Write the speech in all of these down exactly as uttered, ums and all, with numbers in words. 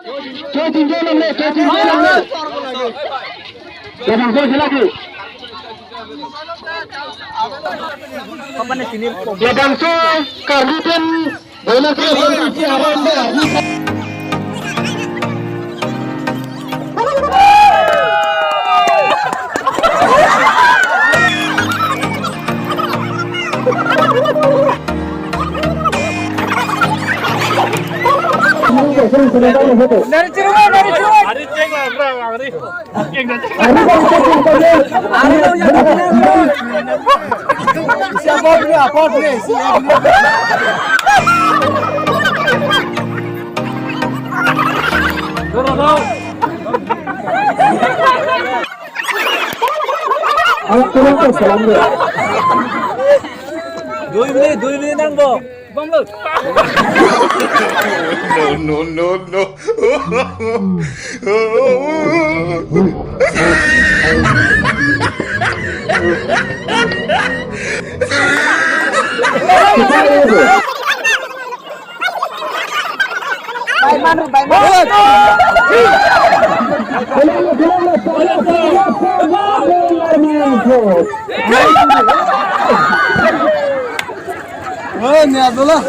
Coaching ke namle, coaching ke namle. Labangso sila ke. Labangso Karbi pen bola ke, bola ke aron de. Dari Cirebon, dari Cirebon. Siapa dulu, apa dulu? Ayo, turun ke, salam deh. Dui menit, dui menit nangpo. Bang lo. No, no, no, no. Bai manu, bai manu. Oh, ini adalah.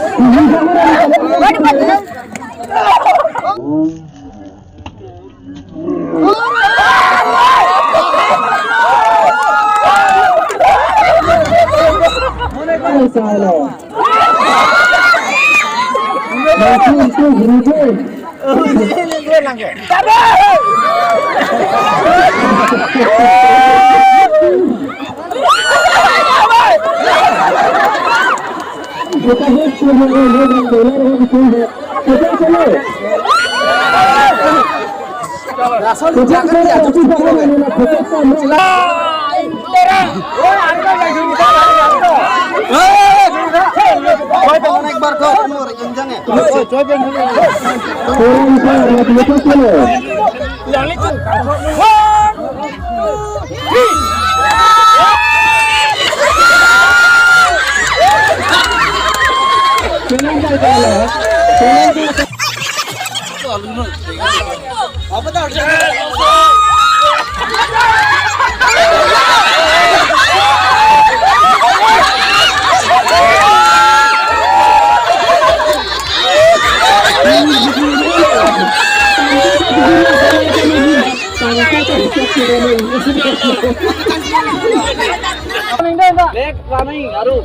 Left running, Aru.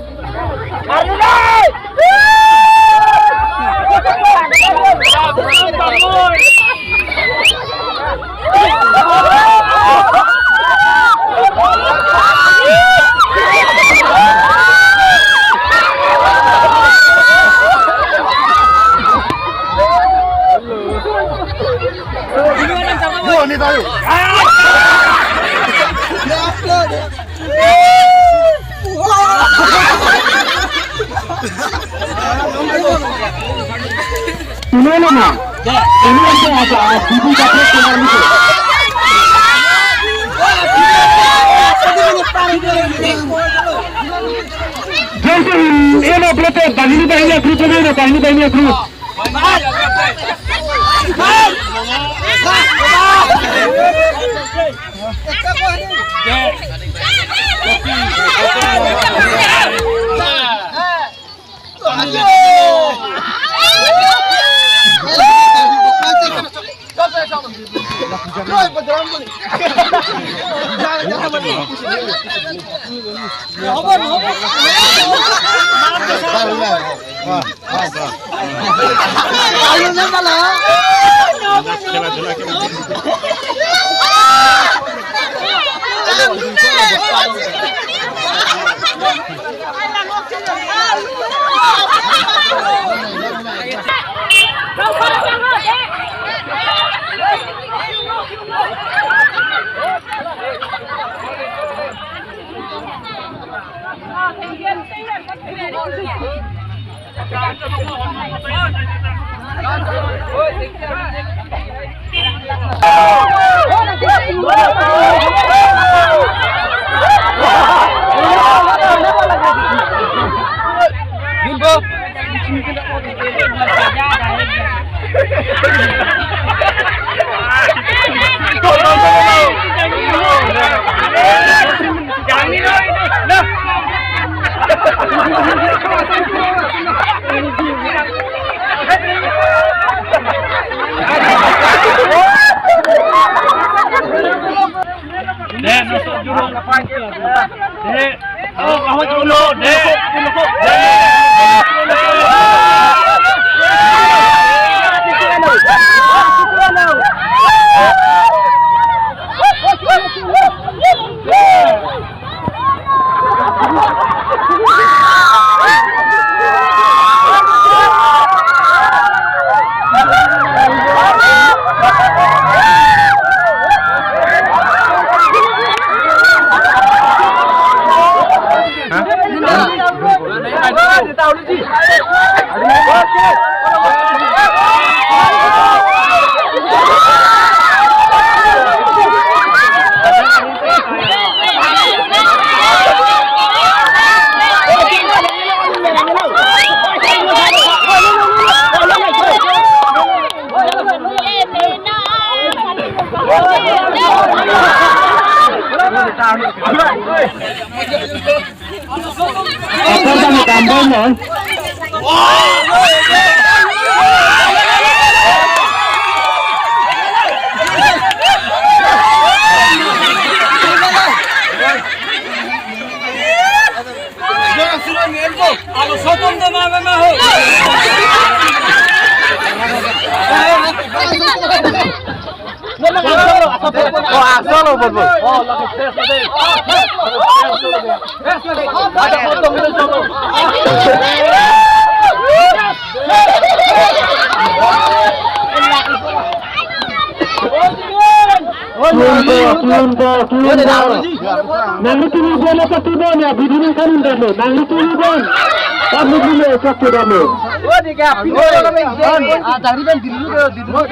Ini nama. Ini apa, apa? Ibu dapat keluar itu. Johnson, ini berapa? Tadi ini banyak grup, ini banyak, ini banyak grup. Apa kami tambah non? Oh, asal lo, bol, bol. Keluarga, keluarga, keluarga. Nangli tumi bon apa tu bon ya, bidin kan unda lo. Nangli tumi bon. Kami dulu ya, satu dulu. Oh, di kami. Ah, dari ben dulu, dulu.